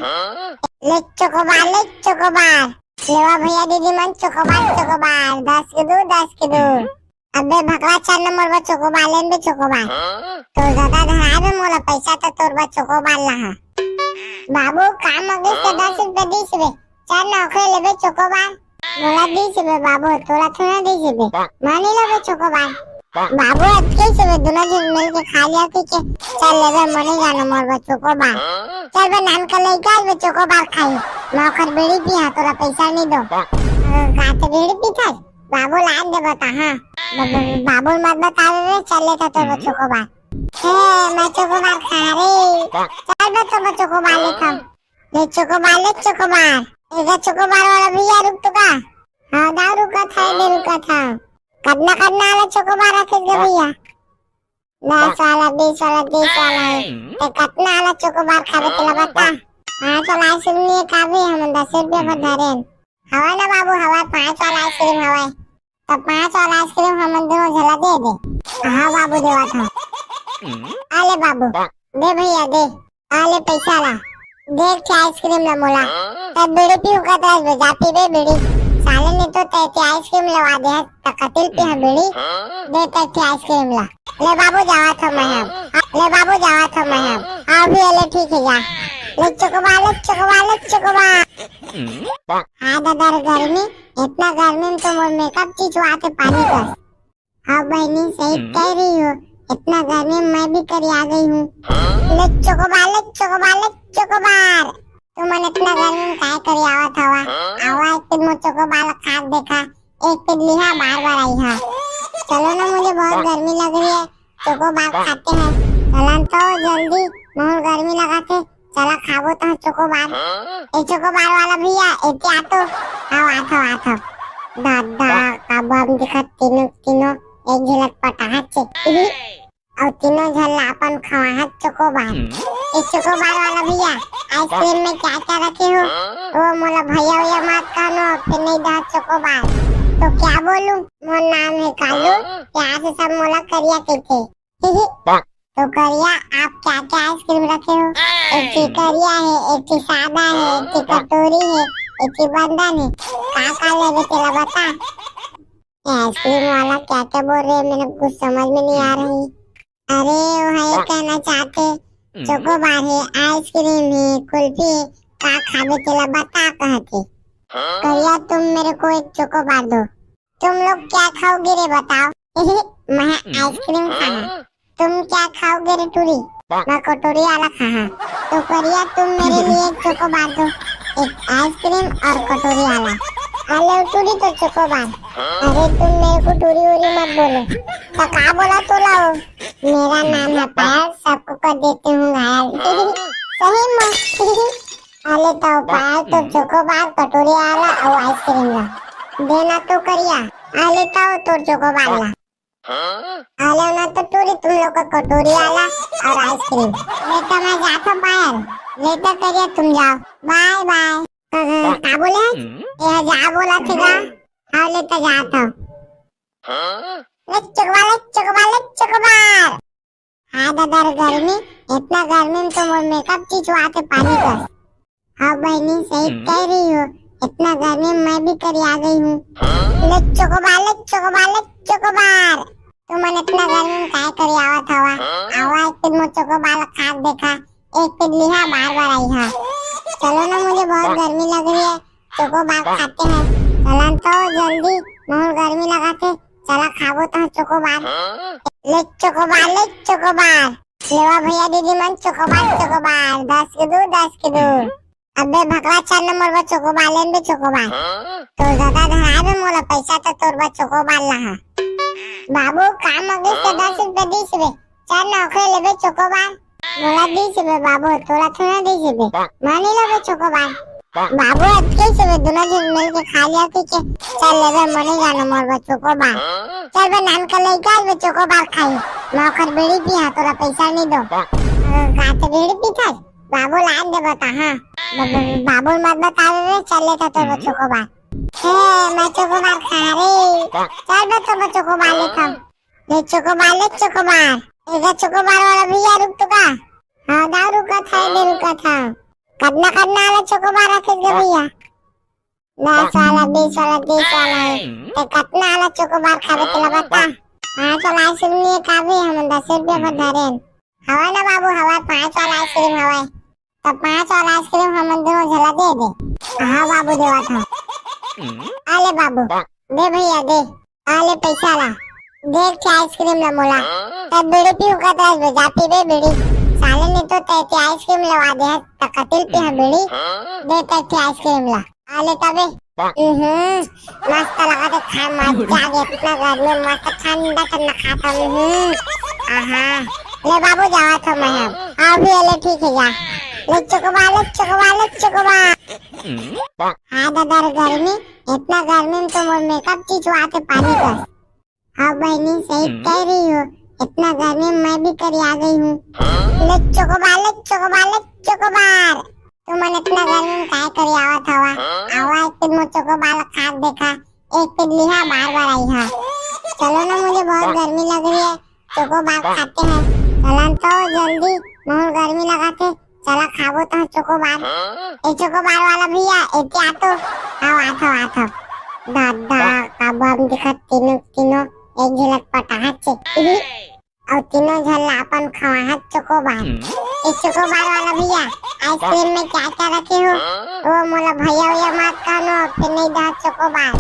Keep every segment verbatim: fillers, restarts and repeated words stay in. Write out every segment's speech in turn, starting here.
ले चोकोबार, ले चोकोबार। लेवा भैया दीदी मन, चोकोबार, चोकोबार, दस के दू, दस के दू। अबे भकवा, चार नंबर बर चोकोबार लेन बे, चोकोबार। तोर दादा धराए बे मोला पैसा, त तोर बर चोकोबार लाहा। बाबू, काम मगिस त दस रुपया दिस बे, चार नौकरी लेबे चोकोबार। मोला दिस बे बाबू, तोला थोड़ा दिस बे। मानी लो बे चोकोबार। बाबू, अतके से बे, दोनों झन मिल के खा लिया कि के? चल ले बे, मने जानो मोर बर चोकोबार। चल बे, नान का लइका बे, चोकोबार खाई। मैं ओखर बीड़ी पीहा, तोला पैसा नहीं दो। अ, का ते बीड़ी पीथस? बाबू लान दे बता, हाँ। ब-, ब-, बाबू मत बता रे, चल लेता तोर बर चोकोबार। हे, मैं चोकोबार खा रे। चल बे, तोर बर चोकोबार लेता हूँ। ले चोकोबार, ले चोकोबार। एगा चोकोबार वाला भैया रुक तो का? हाँ, दाऊ रुका था, दे रुका था। कतना, कतना वाला चोकोबार रखे गे भैया? दस वाला, बीस वाला, तीस वाला है। ते कतना वाला चोकोबार खाबे तेला बता। पाँच वाला आइसक्रीम नहीं है का बे, हम दस रुपया बर धरेन। हवा ना बाबू, हवा पाँच वाला आइसक्रीम हवा। त पाँच वाला आइसक्रीम हमन दोनों झला दे दे। हाँ बाबू, देवा था। आ ले बाबू, दे भैया, दे। आ ले पैसा ला। दे एक ठे आइसक्रीम ला मोला। त बीड़ी पीहू का दस बे, जा पीबे बीड़ी। साले नहीं तो ते, ते आइसक्रीम लेवा दे, त कतिल पीहा बीड़ी। दे ते एक ठे आइसक्रीम ला। ले बाबू, जावा था मैं हम। ले बाबू, जावा था मैं हम। हाँ भैया, ले ठीक है, जा। ले चोकोबार, ले चोकोबार, ले चोकोबार। हाँ दादा रे, गर्मी, इतना गर्मी में तो मोर मेकअप चीज आते पानी कर। हाँ बहनी, सही कह रही हो, इतना गर्मी में मैं भी करिया गई हूँ। ले चोकोबार, ले चोकोबार, ले चोकोबार। तुमन इतना गर्मी में काय करियावत हवा? आवा एक दिन मोर चोकोबार खा के देखा, एक दिन लिहा, बार बार आई हा। चलो ना, मुझे बहुत गर्मी लग रही है, चोकोबार खाते हैं। चलन तो जल्दी, बहुत गर्मी लगा थे। चला खाबो तो चोकोबार। ए चोकोबार वाला भैया, एती आ तो। आओ, आ तो, आ तो। दादा, का बम दिखत तीनों, तीनों एक झलक पटाहत चे। और तीनों झन ला अपन खवाहत चोकोबार। ए चोकोबार वाला भैया, आइसक्रीम में क्या क्या रखे हो? वो मोला भैया, भैया मत कहनो, फिर नहीं दहा चोकोबार। तो क्या बोलूं? मोर नाम है कालू, यहाँ से सब मोला करिया कहते। तो करिया, आप क्या क्या आइसक्रीम रखे हो? एक ठी करिया है, एक ठी सादा है, एक ठी कटोरी है, एक ठी बंदन है। का का लेबे तेला बता। ये आइसक्रीम वाला क्या क्या बोल रहे हैं, मेरे कुछ समझ में नहीं आ रही। अरे, वो है कहना चाहते, चोकोबार है, आइसक्रीम है, कुल्फी है, का खाबे तेला बता कहते। करिया, तुम मेरे को एक चोकोबार दो। तुम लोग क्या खाओगे रे बताओ? मैं आइसक्रीम खाहा। तुम क्या खाओगे रे टूरी? मैं कटोरी वाला खाहा। तो करिया, तुम मेरे लिए एक चोकोबार दो, एक आइसक्रीम और कटोरी वाला। अरे टूरी तो चोकोबार। अरे तुम मेरे को टूरी वूरी मत बोलो। तो का बोला तोला वो? मेरा नाम है पायल, सबको कर देती हूँ घायल। सही में। अरे तो पायल तो चोकोबार, कटोरी वाला और आइसक्रीम ला। देना तो करिया। अरे तो तोर चोकोबार ला। आले ना तो टूरी, तुम लोग का कटोरी वाला और आइसक्रीम। बेटा मैं जाता हूँ बाहर, लेटा करिया तुम जाओ, बाय बाय। का, का, का बोले? ये जा बोला थे का? हाँ लेटा जाता हूँ। ले चुकवा, ले चुकवा, ले चुकवा। हाँ दादा रे गर्मी, इतना गर्मी में तो मोर मेकअप चीज आते पानी कर। हाँ बहनी, सही कह रही हो, इतना गर्मी में मैं भी करिया गई हूँ। ले चोकोबार, ले चोकोबार, ले चोकोबार। तुमन इतना गर्मी में काय करियावत हवा? आवा एक दिन मोर चोकोबार ला खा के देखा, एक दिन लिहा बार बार आई हा। चलो ना, मुझे बहुत गर्मी लग रही है, चोकोबार खाते हैं। चलन तो जल्दी, बहुत गर्मी लगा थे, चला खाबो तो चोकोबार। ले चोकोबार, ले चोकोबार। लेवा भैया दीदी मन, चोकोबार, चोकोबार, दस के दो, दस के दो। अबे भकवा, चार नंबर बर चोकोबार लेन बे, चोकोबार। तो दादा धराए बे मोला पैसा, तो तोर बर चोकोबार लाहा। बाबू, काम मगिस तो दस रुपया दिस बे, चार नौकरी लेबे चोकोबार। मोला दिस बे बाबू, तोला थोड़ा दिस बे। मानी लो बे चोकोबार। बाबू, अतके से बे दोनों झन मिल के खा लिया कि के? चल ले बे, मने जानो मोर बर चोकोबार। चल बे, नान का लइका बे चोकोबार खाई। मैं ओखर बीड़ी पीहा, तोला पैसा नहीं दो। अ, का ते बीड़ी पीथस? बाबू लान दे बता, हाँ। ब-, ब-, बाबू मत बता रे, चल लेता तोर बर चोकोबार। हे, मैं चोकोबार खा रे। चल बे, तोर बर चोकोबार लेता हूँ। ले चोकोबार, ले चोकोबार। एगा चोकोबार वाला भैया रुक तो का? हाँ, दाऊ रुका था, इधर रुका था। कतना कतना वाला चोकोबार रखे गे भैया? दस वाला, बीस वाला, तीस वाला हे। ते कतना वाला चोकोबार खाबे तेला बता। पाँच वाला आइसक्रीम नहीं है का भी, हम दस रुपया बर धरे हन। हवा ना बाबू, हवा पाँच वाला आइसक्रीम हवा। त पाँच वाला आइसक्रीम हमन दोनों झला दे दे। हाँ बाबू, देवा था। आले बाबू, दे भैया दे। आले पैसा ला। देख के आइसक्रीम ला मोला। तब बीड़ी पीऊ का दस बजा पीबे बीड़ी। साले ने तो तैते आइसक्रीम लवा दे है, त कतिल पी बीड़ी। दे तैते आइसक्रीम ला। आले तबे। हम्म, मस्त लगा थे खाए, मजा आ गया। इतना गर्मी में मस्त ठंडा ठंडा खाता हूँ। हम्म, आहा। ले बाबू, जावा था मैं हम। हाँ भी, ले ठीक है जा। ले चोकोबार, ले चोकोबार, ले चोकोबार। हाँ दादा रे, गर्मी, इतना गर्मी में तो मोर मेकअप चीज आते पानी कर। हाँ बहनी, सही कह रही हो, इतना गर्मी में मैं भी करिया गई हूँ। ले चोकोबार, ले चोकोबार, ले चोकोबार। तुमन इतना गर्मी में काय करियावत हवा? आवा एक दिन मोर चोकोबार खा के देखा, एक दिन लिहा बार बार आई हा। चलो ना, मुझे बहुत गर्मी लग रही है, चोकोबार खाते हैं। चलन तो जल्दी, बहुत गर्मी लगा थे। चला खाबो तो चोकोबार। ए चोकोबार वाला भैया, एती आतो। आओ, आतो, आतो। दादा, काबो हम दिखत तीनों, तीनों एक झलक पटाहत छे। अउ तीनों झन ला अपन खवाहत चोकोबार। ए चोकोबार वाला भैया, आइसक्रीम में क्या क्या रखे हो? वो मोला भैया, भैया मत कहनो, फिर नहीं दहा चोकोबार।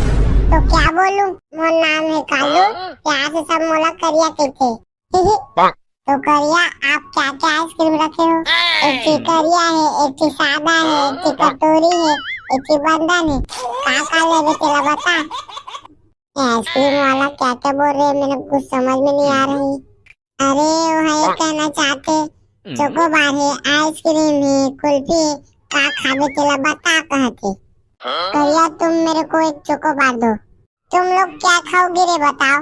तो क्या बोलूं? मोर नाम है कालू, प्यार से सब मोला करिया कहते। तो करिया, आप क्या क्या आइसक्रीम रखे हो? एक ठी करिया है, एक ठी सादा है, एक ठी कटोरी है, एक ठी बंदन है। का का लेबे तेला बता। ये आइसक्रीम वाला क्या क्या बोल रहे हैं, मेरे कुछ समझ में नहीं आ रही। अरे, वो है कहना चाहते, चोकोबार है, आइसक्रीम है, कुल्फी है, का खाबे तेला बता कहते। करिया, तुम मेरे को एक चोकोबार दो। तुम लोग क्या खाओगे रे बताओ?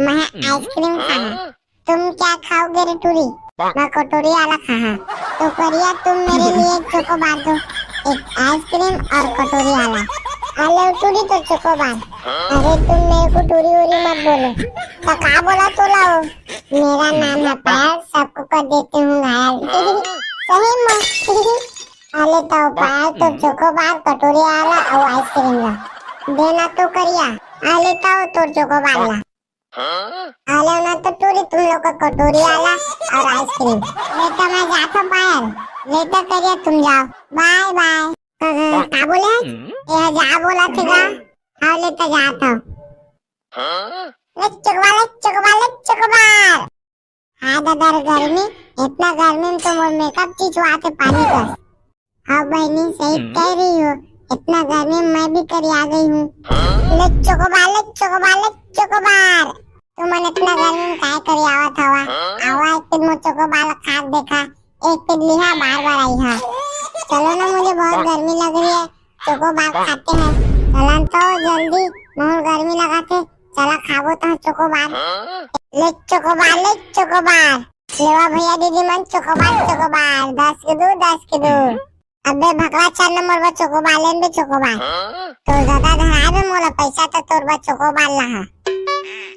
मैं आइसक्रीम खाहा। तुम क्या खाओगे रे टूरी? मैं कटोरी वाला खाहा। तो करिया, तुम मेरे लिए एक चोकोबार दो, एक आइसक्रीम और कटोरी वाला। अले टूरी तो चोकोबार। अरे तुम मेरे को टूरी उरी मत बोलो। तो का बोला तोला वो? मेरा नाम है पायल, सबको कर देती हूँ घायल। सही में। अले तो पायल तो चोकोबार कटोरी वाला और आइसक्रीम ला। देना तो करिया। अले तो तोर चोकोबार ला। अले ना तो टूरी तुम लोग का कटोरी वाला और आइसक्रीम। लेता मैं जाता पायल। लेता करिया तुम जाओ। बाय बाय। का, का, का बोले? ये जा बोला थे का? हाँ, लेता जाता। ले चोकोबार, ले चोकोबार, ले चोकोबार। हाँ दादा रे गर्मी, इतना गर्मी में तो मोर मेकअप चीज आते पानी कर। हाँ बहनी, सही कह रही हो, इतना गर्मी में मैं भी करिया गई हूँ। ले चोकोबार, ले चोकोबार, ले चोकोबार। तुमन इतना गर्मी में काय करियावत हवा? आवा एक दिन मोर चोकोबार खा के देखा, एक दिन लिहा बार बार आई हा। चलो ना, मुझे बहुत गर्मी लग रही है, चोकोबार खाते हैं। चलन तो जल्दी, बहुत गर्मी लगा थे, चला खाबो तो चोकोबार। ले चोकोबार, ले चोकोबार। लेवा भैया दीदी मन चोकोबार, चोकोबार, दस के दो, दस के दो। अबे भकवा, चार नंबर बर चोकोबार लेन बे चोकोबार। तो दादा धरा बे मोला पैसा तो तोर बर चोकोबार लाहा।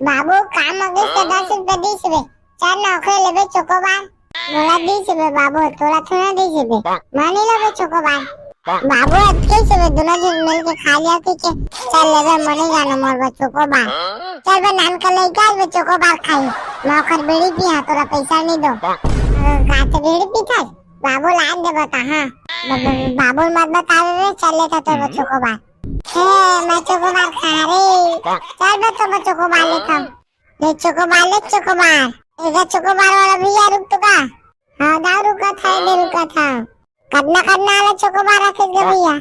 बाबू का मगे से दस रुपया दीस बे, चार नौकरी लेबे चोकोबार। मोला दीस बे बाबू, तोला थोड़ा दीस बे। मानी लेबे चोकोबार। बाबू अतके से बे, दोनों जन मिल के खा लिया कि के, चल लेबे, मने जानो मोर बर चोकोबार। चल बे नान का लइका बे चोकोबार खाई। मैं ओखर बीड़ी पीहा, तोला पैसा नहीं दो। अगर गाते बीड़ी पीथस, बाबू लान दे बता, हाँ। ब-, ब-, बाबू मत बता रे, चल लेता तो वो चोकोबार। हे, मैं चोकोबार खा रे। चल बे तो मैं चोकोबार लेता हूँ। ले चोकोबार, ले चोकोबार। एगा चोकोबार वाला भैया रुक तो का? हाँ, दाऊ रुका था, इधर रुका था। कतना, कतना वाला चोकोबार रखे गे भैया?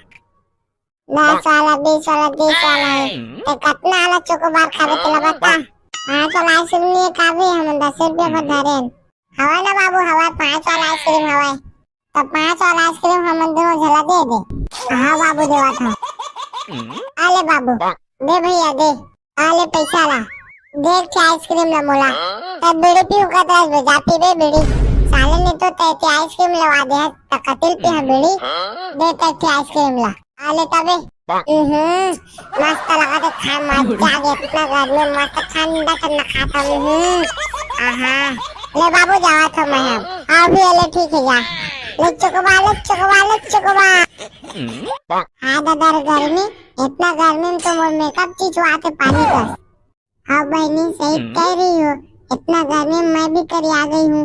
दस वाला, बीस वाला, तीस वाला है। ते कतना वाला चोकोबार खाबे तेला बता। पाँच वाला आइसक्रीम नहीं है का भी, हम दस रुपया बर धरे हन। हवा ना बाबू, हवा पाँच वाला आइसक्रीम हवा। त पाँच वाला आइसक्रीम हमन दोनों झला दे दे। हाँ बाबू, देवा था। आले बाबू, दे भैया, दे। आले पैसा ला। देख के आइसक्रीम ला मोला। तब बीड़ी पीऊ का दस बजा पीबे बीड़ी। साले ने तो तैते आइसक्रीम लवा दे है, त कतिल पीहा बीड़ी। दे तैते आइसक्रीम ला। आले तबे। हम्म, मस्त लगा थे खाए, मजा आ गया। इतना गर्मी में मस्त ठंडा ठंडा खाता हूँ। हम्म, आहा। ले बाबू, जावा था मैं हम। हाँ भी, ले ठीक है, जा। ले चोकोबार, ले चोकोबार, ले चोकोबार। हाय दादा रे गर्मी, इतना गर्मी में तो मोर मेकअप चिचवाथे पानी कस। हाँ बहिनी, सही कह रही हो, इतना गर्मी में मैं भी करिया गई हूँ।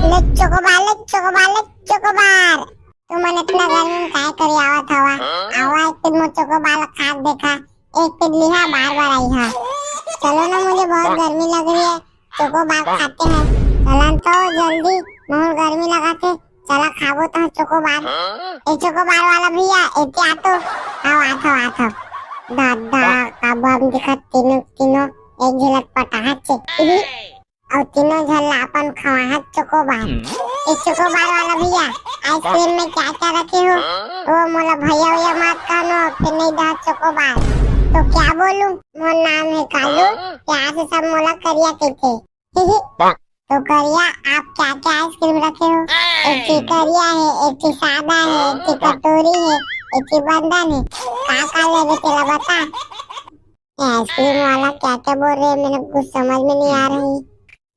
ले चोकोबार, ले चोकोबार, ले चोकोबार। तुमन इतना गर्मी में काय करियावत हवा? आवा एक दिन मोर चोकोबार ला खा के देखा, एक दिन लिहा बार बार आई हा। चलो ना, मुझे बहुत गर्मी लग रही है, चोकोबार खाते हैं। चलन तो जल्दी, बहुत गर्मी लगा थे, चला खाबो तो चोकोबार। ए चोकोबार वाला भैया, एते आ तो। हाँ, आत हव, आत हव। दादा, काबा हम दिखत तीनों, तीनों एक झलक पटाहत से। अउ तीनों झन ला अपन खवाहत चोकोबार। ए चोकोबार वाला भैया, आइसक्रीम में क्या क्या रखे हो? ओ मोला भैया भैया मत कहनो, फिर नहीं दह चोकोबार। तो क्या बोलूं? मोर नाम है कालू, प्यार से सब मोला करिया कहते। तो करिया, आप क्या क्या आइसक्रीम रखे हो? एक ठी करिया है, एक ठी सादा है, एक ठी कटोरी है, एक ठी बंदन है। का का लेबे तेला बता। ये आइसक्रीम वाला क्या क्या बोल रहे हैं, मेरे कुछ समझ में नहीं आ रही।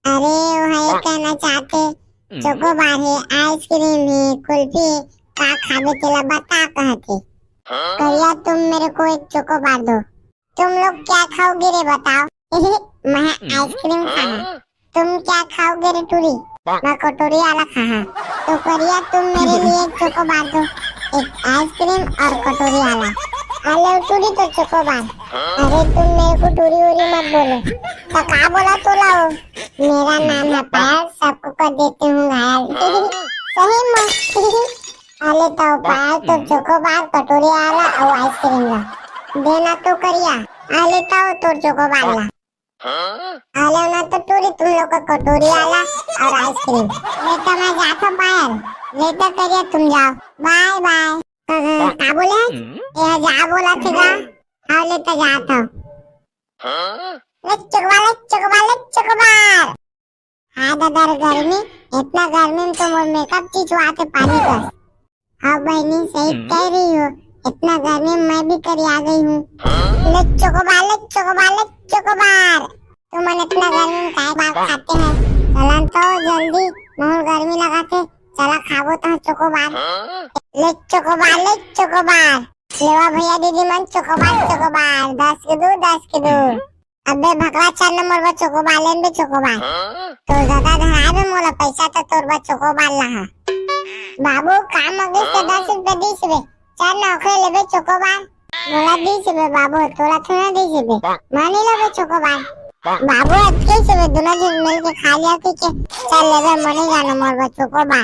अरे वो है कहना चाहते, चोकोबार है, आइसक्रीम है, कुल्फी है, का खाबे तेला बता कहते। करिया, तुम मेरे को एक चोकोबार दो। तुम लोग क्या खाओगे रे बताओ? मैं आइसक्रीम खाहा। तुम क्या खाओगे रे टूरी? मैं कटोरी वाला खाहा। तो करिया, तुम मेरे लिए एक चोकोबार दो, एक आइसक्रीम और कटोरी वाला। अले टूरी तो चोकोबार। अरे तुम मेरे को टूरी उरी मत बोलो। तो का बोला तोला वो? मेरा नाम है पायल, सबको कर देती हूँ घायल। सही में। अले तो पायल, तोर चोकोबार, कटोरी वाला और आइसक्रीम ला। देना तो करिया। अले तो तोर चोकोबार ला। अले ना तो टूरी, तुम लोग का कटोरी वाला और आइसक्रीम। बेटा मैं जाता हूँ पायल, लेता करिया तुम जाओ। बाय बाय। का बोले? ये जा बोला थे का? हाँ, लेता जाता हूँ। ले चोकोबार, ले चोकोबार, ले चोकोबार। हाँ दादा रे गर्मी, इतना गर्मी में तो मोर मेकअप चिचवाथे पानी कस। हाँ बहिनी, सही कह रही हो, इतना गर्मी में मैं भी करिया गई हूँ। ले चोकोबार, ले चोकोबार, ले चोकोबार। तुमन इतना गर्मी में काय बार खाते हैं? चलन तो जल्दी, बहुत गर्मी लगा थे, चला खाबो तो चोकोबार। ले चोकोबार, ले चोकोबार। लेवा भैया दीदी मन चोकोबार, चोकोबार, दस के दो, दस के दो। अबे भकवा चल न मोर बर चोकोबार, लेन बे चोकोबार। तोर दादा धराए बे मोला पैसा त तोर बर चोकोबार लाहा। बाबू का मगिस त दस रुपया दिस बे। चल न ओखरे लेबे चोकोबार। मोला दिस बे बाबू, तोला थोड़ा दिस बे। मनी लेबे चोकोबार। बाबू अतके से बे दोनों झन मिल के खा लिया कि के। चल लेबे मनी जानो मोर बर चोकोबार।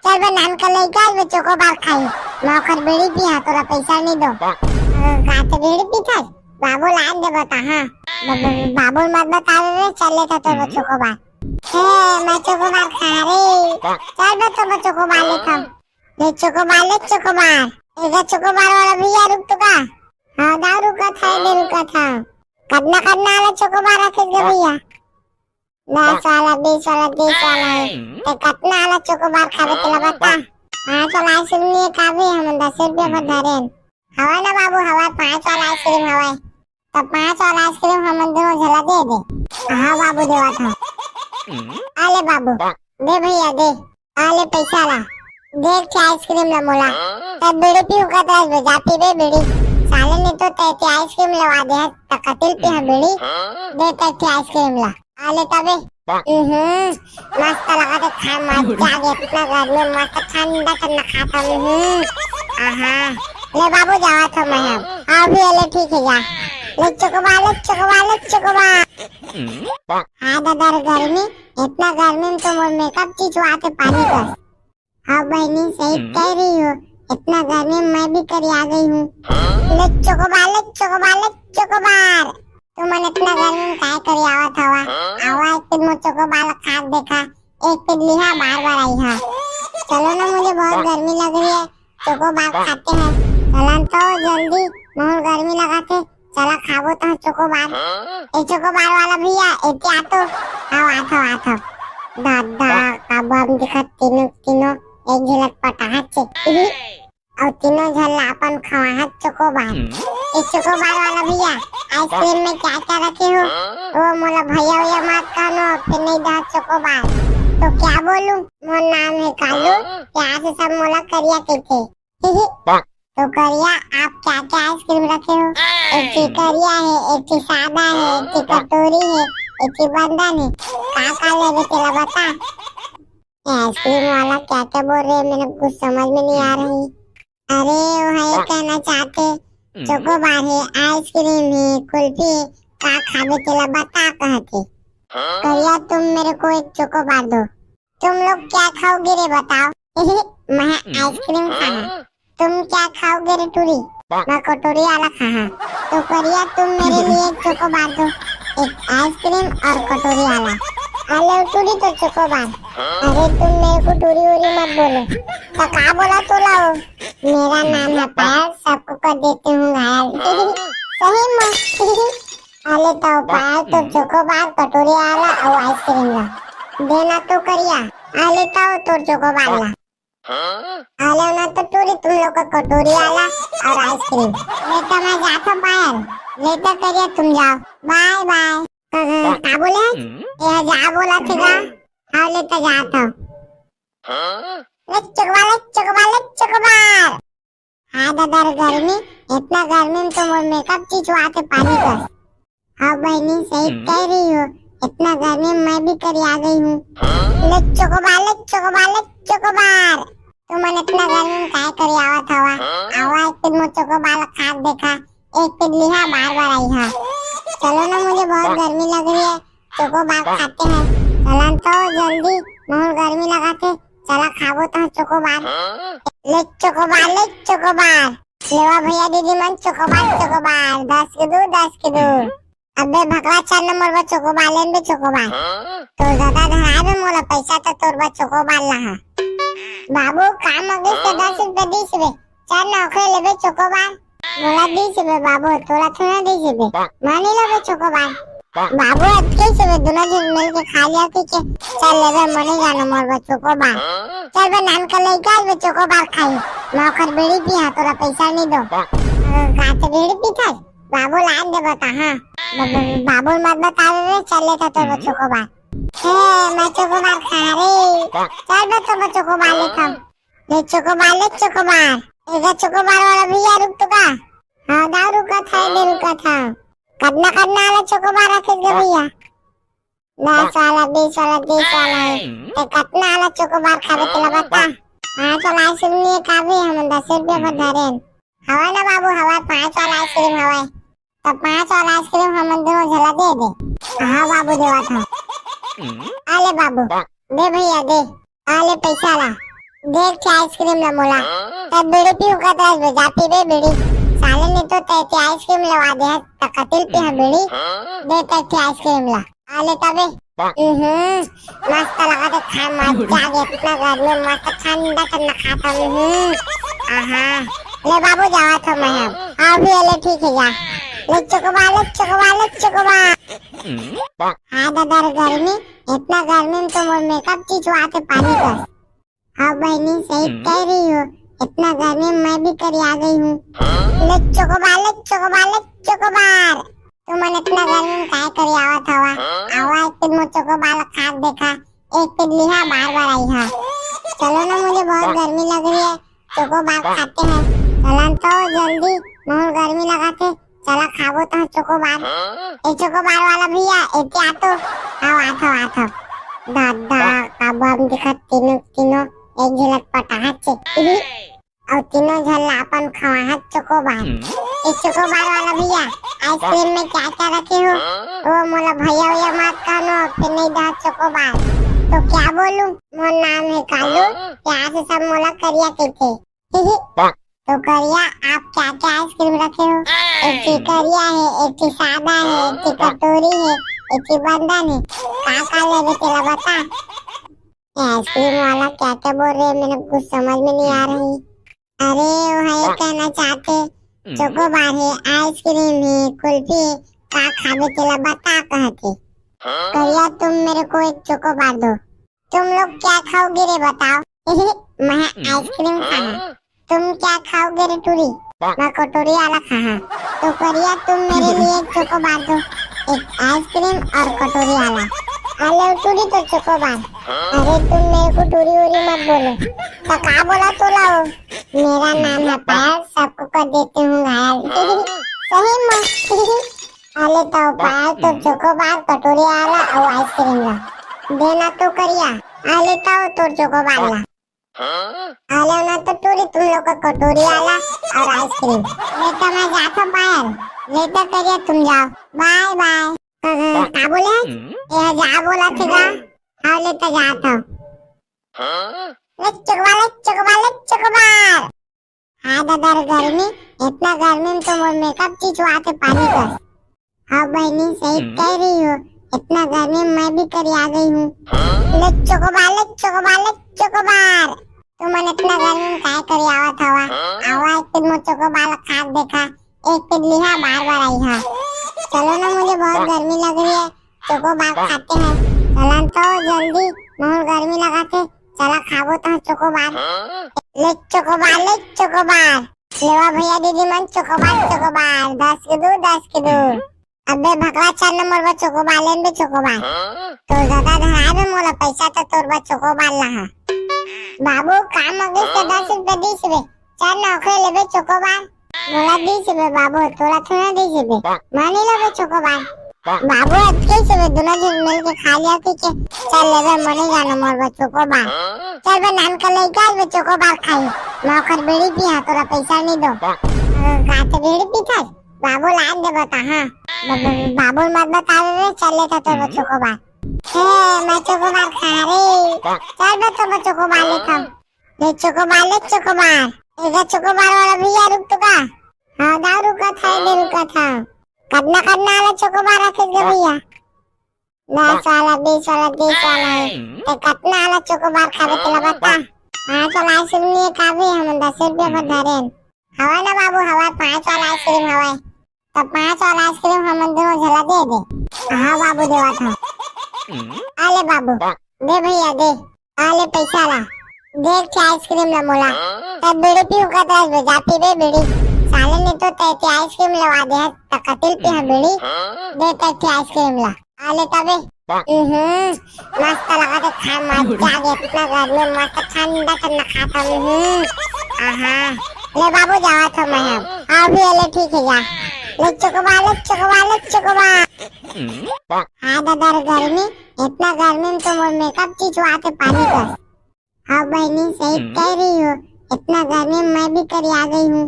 चल बे नान का लेके आ बे चोकोबार खाई। मैं ओखर बीड़ी पीहा, तोला पैसा नहीं दो। का ते बीड़ी पीथस? बाबू लान दे बता, हाँ। ब-, ब-, बाबू मत बतावे रे, चल लेता तो चोकोबार। हे, मैं चोकोबार खा रे। चल बे तो मैं चोकोबार लेता हूँ। ले चोकोबार, ले चोकोबार। एगा चोकोबार वाला भैया रुक तो का। हाँ, दाऊ रुका था, दे रुका था। कतना, कतना वाला चोकोबार रखे गे भैया? दस वाला, बीस वाला, तीस वाला है। ते कतना वाला चोकोबार खाबे तेला बता। पाँच वाला आइसक्रीम नहीं खाबे, हम दस रुपया पर धरे हन। हवा ना बाबू, हवा पाँच वाला आइसक्रीम हवा। तो पाँच वाला आइसक्रीम हमन दोनों झला दे दे। हाँ बाबू देवा था। आले बाबू, दे भैया दे। आले पैसा ला। दे एक ठे आइसक्रीम ला मोला। तब बीड़ी पीहू का दस बजा पीबे बीड़ी। साले ने तो ते, ते आइसक्रीम लेवा दे है, त कतिल पीहा बीड़ी। दे ते एक ठे आइसक्रीम ला। आले तबे। हम्म, मस्त लगा थे खाए, मजा आ गया, इतना गर्मी में मस्त ठंडा ठंडा खाता हूँ। हम्म, आहा। ले बाबू जावा था मैं अब। हाँ भी ले ठीक है जा। ले चोकोबार, ले चोकोबार, ले चोकोबार। हाँ दादा रे गर्मी, इतना गर्मी में तो मोर मेकअप चिचवाथे पानी कस। हाँ बहिनी, सही कह रही हो, इतना गर्मी में मैं भी करिया गई हूँ। ले चोकोबार, ले चोकोबार, ले चोकोबार। तुमन इतना गर्मी में काय करियावत हवा? आवा एक दिन मोर चोकोबार ला खा के देखा, एक दिन लिहा बार बार आई हा। चलो ना, मुझे बहुत गर्मी लग रही है, चोकोबार खाते हैं। चलन तो जल्दी, बहुत गर्मी लगा थे, चला खाबो तो चोकोबार। ए चोकोबार वाला भैया, एते आ तो। आओ, आत हव, आत हव। दादा, का बम दिखत तीनों, तीनों एक झलक पटाहत से। अउ तीनों झन ला अपन खवाहत चोकोबार। ए चोकोबार वाला भैया, आइसक्रीम में क्या क्या रखे हो? ओ मोला भैया, भैया मत कहनो, फिर नहीं दह चोकोबार। तो क्या बोलूं, मोर नाम है कालू, प्यार से सब मोला करिया कहिथे। तो करिया, आप क्या क्या आइसक्रीम रखे हो? एक ठी करिया है, एक ठी सादा है, एक ठी कटोरी है, एक ठी बंदन है। का का लेबे तेला बता। ये आइसक्रीम वाला क्या क्या बोल रहे हैं, मेरे कुछ समझ में नहीं आ रही। अरे, वो है कहना चाहते, चोकोबार है, आइसक्रीम है, कुल्फी है, का खाबे तेला बता कहते। करिया, तुम मेरे को एक चोकोबार दो। तुम लोग क्या खाओगे रे बताओ? मैं आइसक्रीम खाहा। तुम क्या खाओगे रे टूरी? मैं कटोरी वाला खाहा। तो करिया, तुम मेरे लिए एक चोकोबार दो, एक आइसक्रीम और कटोरी वाला। अले टूरी तो चोकोबार। अरे तुम मेरे को टूरी वूरी मत बोलो। तो का बोला तो लाओ। मेरा नाम है पायल, सबको कर देती हूँ घायल। सही में। अले तो पायल, तो चोकोबार, कटोरी वाला और आइसक्रीम ला। देना तो करिया। अले तो तोर चोकोबार ला। अले ना तो टूरी, तुम लोग का कटोरी वाला और आइसक्रीम। लेता मैं जाता पायल, लेता करिया तुम जाओ। बाय बाय। का, का, का बोले? ये जा बोला थे का? हाँ, लेता जाता हूँ। ले चोकोबार, ले चोकोबार, ले चोकोबार। हाँ दादा रे, गर्मी, इतना गर्मी में तो मोर मेकअप चिचवाथे पानी कर। हाँ बहनी, सही कह रही हो, इतना गर्मी में मैं भी करिया गई हूँ। ले चोकोबार, ले चोकोबार, ले चोकोबार। तुमन इतना गर्मी में काय करियावत हवा? आवा एक दिन मोर चोकोबार ला खा के देखा, एक दिन लिहा, बार बार आई हा। चलो ना, मुझे बहुत गर्मी लग रही है, चोकोबार खाते हैं। चलन तो जल्दी, बहुत गर्मी लगा थे, चला खाबो तो चोकोबार। ले चोकोबार, ले चोकोबार। लेवा भैया दीदी मन, चोकोबार, चोकोबार, दस के दो, दस के दो। अबे भकवा, चार नंबर पर चोकोबार लेन बे चोकोबार। तो दादा धरा बे मोला पैसा तो तोर बा चोकोबार ला हा। बाबू, काम अगिस तो दस रुपया दीस बे। चार नौकरी लेबे चोकोबार। मोला दीस बे बाबू, तोला थोड़ा दीस बे। मानी लो बे चोकोबार। बाबू, अतके से बे दोनों झन मिल के खा लिया कि के? चल लेबे, मने जानो मोर बा चोकोबार। चल बे नान का लेके आ बे चोकोबार खाई। मैं ओखर बीड़ी पी हा, तोला पैसा नहीं दो। गाते बीड़ी पीथस? बाबू लान दे बता, हाँ। ब-, ब-, बाबू मत बता रे, चल लेता तो बे चोकोबार। हे, मैं चोकोबार खा रे। चल बे तो बे चोकोबार लेता हूँ। ले चोकोबार, ले चोकोबार। एगा चोकोबार वाला भैया रुक तो का? हाँ, दाऊ रुका था, दे रुका था। कतना, कतना वाला चोकोबार रखे गे भैया? दस वाला, बीस वाला, तीस वाला है। ते कतना वाला चोकोबार खाबे तेला बता। पाँच वाला आइसक्रीम नहीं है का भी? हम दस रुपया पर धरे हैं। हवा ना बाबू, हवा पाँच वाला आइसक्रीम हवा। तो पाँच वाला आइसक्रीम हम दोनों झला दे दे। हाँ बाबू, देवा था। आ ले बाबू, दे भैया, दे। आ ले पैसा ला। देख के आइसक्रीम ला मोला। तब बीड़ी पीऊ का दस बजा पीबे बीड़ी। साले ने तो तैते आइसक्रीम लेवा दे है, त कतिल पे है बीड़ी। दे तैते आइसक्रीम ला। आ ले तबे। हम्म, मस्त लगा थे खाए, मजा आ गया। इतना गर्मी में मस्त ठंडा ठंडा खाता हूँ। हम्म, आहा। ले बाबू, जावा था मैं अब। हाँ भी ले, ठीक है जा। ले चोकोबार, ले चोकोबार, ले चोकोबार। हाँ दादा रे, गर्मी, इतना गर्मी में तो मोर मेकअप चिचवाथे पानी कर। हाँ बहनी, सही कह रही हो, इतना गर्मी में मैं भी करिया गई हूँ। ले चोकोबार, ले चोकोबार, ले चोकोबार। तुमन इतना गर्मी में काय करियावत हवा? आवा एक दिन मोर चोकोबार ला खा के देखा, एक दिन लिहा, बार बार आई हा। चलो ना, मुझे बहुत गर्मी लग रही है, चोकोबार खाते हैं। चलन तो जल्दी, बहुत गर्मी लगा थे, चला खाबो तो चोकोबार। ए चोकोबार वाला भैया, एते आ तो। आओ, आ तो, आ तो। दादा, का बम दिखत तीनों, तीनों एक झलक पटाहत चे। और तीनों झन ला अपन खवाहत चोकोबार। ए चोकोबार वाला भैया, आइसक्रीम में क्या क्या रखे हो? वो मोला भैया भैया मत कहनो, फिर नहीं दहा चोकोबार। तो क्या बोलूं? मोर नाम है कालू, प्यार से सब मोला करिया कहते। तो करिया, आप क्या क्या आइसक्रीम रखे हो? एक ठी करिया है, एक ठी सादा है, एक ठी कटोरी है, एक ठी बंदन है। का का लेबे तेला बता। ये आइसक्रीम वाला क्या क्या बोल रहे हैं, मेरे कुछ समझ में नहीं आ रही। अरे, वो है कहना चाहते, चोकोबार है, आइसक्रीम है, कुल्फी है, का खाबे तेला बता कहते। करिया, तुम मेरे को एक चोकोबार दो। तुम लोग क्या खाओगे रे बताओ? मैं आइसक्रीम खाना। तुम क्या खाओगे रे टूरी? मैं कटोरी वाला खाहा। तो करिया, तुम मेरे लिए एक चोकोबार दो, एक आइसक्रीम और कटोरी वाला। अले टूरी तो चोकोबार। अरे तुम मेरे को टूरी उरी मत बोलो। तो का बोला तोला वो? मेरा नाम है पायल, सबको कर देती हूँ घायल। सही में। अले तो पायल तो चोकोबार कटोरी आला और आइसक्रीम ला। देना तो करिया। अले तो तोर चोकोबार ला। अले ना तो टूरी तुम लोग का कटोरी आला और आइसक्रीम। लेता मैं जाता पायल। लेता करिया तुम जाओ। बाय बाय। का बोले? ये जा बोला थे का? हाँ, लेता जाता हूँ। ले चोकोबार, ले चोकोबार, ले चोकोबार। हाँ दादा रे, गर्मी, इतना गर्मी में तो मोर मेकअप चीज आते पानी कर। हाँ बहनी, सही कह रही हो, इतना गर्मी में मैं भी करिया गई हूँ। ले चोकोबार, ले चोकोबार, ले चोकोबार। तुमन इतना गर्मी में काय करियावत हवा? आवा एक दिन मोर चोकोबार खा के देखा। एक पीस लिहा, बार बार आई हा। चलो ना, मुझे बहुत गर्मी लग रही है, चोकोबार खाते हैं। चलन तो जल्दी, बहुत गर्मी लगा थे। चला खाबो तो चोकोबार। ले चोकोबार, ले चोकोबार। लेवा भैया दीदी मन चोकोबार, चोकोबार, दस के दो, दस के दो। अबे भगवा चार नंबर बा चोकोबार, लेन बे चोकोबार। तो दादा धरा बे मोला पैसा तो तोर बा चोकोबार ला हा। बाबू काम अगिस तो दस रुपया दीस बे। चार नौकरी लेबे चोकोबार। मोला दीस बे बाबू, तोला थोड़ा दीस बे। मानी लो बे चोकोबार। बाबू अतके से बे, दोनों झन मिल के खा लिया कि के। चल लेबे, मने जानो मोर बा चोकोबार। चल बे नान का लेके आ बे चोकोबार खाई। मैं ओखर बीड़ी पी हाँ, तोला पैसा नहीं दो। गाते बीड़ी पी था। बाबू लान दे बता हाँ। ब- ब- बाबू मत बता रे, चल लेता तो बा चोकोबार। हे मैं चोकोबार खा रे। चल बे तो बा चोकोबार लेता। ले चोकोबार, ले चोकोबार। एगा चोकोबार वाला भैया रुक तो का? हाँ, दाऊ रुका था, दे रुका था। कतना, कतना वाला चोकोबार रखे गे भैया? दस वाला, बीस वाला, तीस वाला है। ते कतना वाला चोकोबार खाबे तेला बता। पाँच वाला आइसक्रीम नहीं है का भी, हम दस रुपया पर धरे हैं। हवा ना बाबू, हवा पाँच वाला आइसक्रीम हवा। तो पाँच वाला आइसक्रीम हम दोनों झला दे दे। हाँ बाबू देवा था। आले बाबू, दे भैया दे। आले पैसा ला। देख के आइसक्रीम ला मोला। तब बीड़ी पीहू का तब जा पीबे बीड़ी। साले ने तो तैते आइसक्रीम लेवा दे है, त कतिल पीहा बीड़ी। दे तैते आइसक्रीम ला। आले तबे। हम्म, मस्त लगा थे खा, मजा आ गया। इतना गर्मी में मस्त ठंडा ठंडा खाता। हम्म, आहा। ले बाबू जावा था मैं अब। अभी ले ठीक है जा। ले चोकोबार, ले चोकोबार, ले चोकोबार। हाँ दादा रे गर्मी, इतना गर्मी में तो मोर मेकअप चीज आते पानी कर। हाँ बहनी, सही कह रही हो, इतना गर्मी में मैं भी करिया गई हूँ।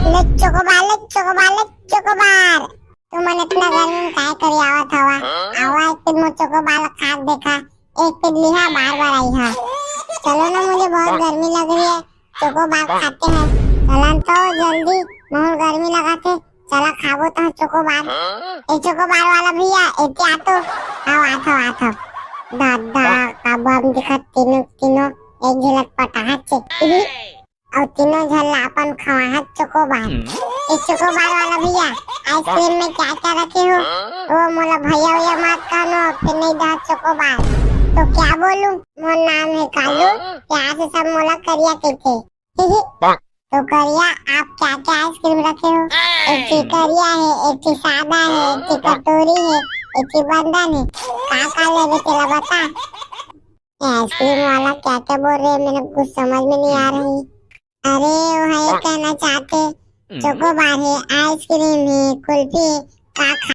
ले चोकोबार, ले चोकोबार, ले चोकोबार। तुमन इतना गर्मी में काय करियावत हवा? आवा एक दिन मोर चोकोबार खा के देखा। एक पीस लिहा, बार बार आई हा। चलो ना, मुझे बहुत गर्मी लग रही है, चोकोबार खाते हैं। चलन तो जल्दी, बहुत गर्मी लगा थे। चला खाबो तो चोकोबार। ए चोकोबार वाला भैया, एते आ तो। आओ, आ तो, आ तो। दादा, का बम दिखत तीनों, तीनों एक झलक पटाहा चे। और तीनों झन ला अपन खवाहा चोकोबार। ए चोकोबार वाला भैया, आइसक्रीम में क्या क्या रखे हो? वो मोला भैया भैया मत कहनो, फिर नहीं दहा चोकोबार। तो क्या बोलूं? मोर नाम है कालू, यहाँ से सब मोला करिया कहते। तो करिया, आप क्या क्या आइसक्रीम रखे हो? एक ठी करिया है, एक ठी सादा है, एक ठी कटोरी है, एक ठी बंदन है। का का लेबे तेला बता। ये आइसक्रीम वाला क्या क्या बोल रहे हैं, मेरे कुछ समझ में नहीं आ रही। अरे वो है कहना चाहते, चोकोबार है, आइसक्रीम है, कुल्फी है, का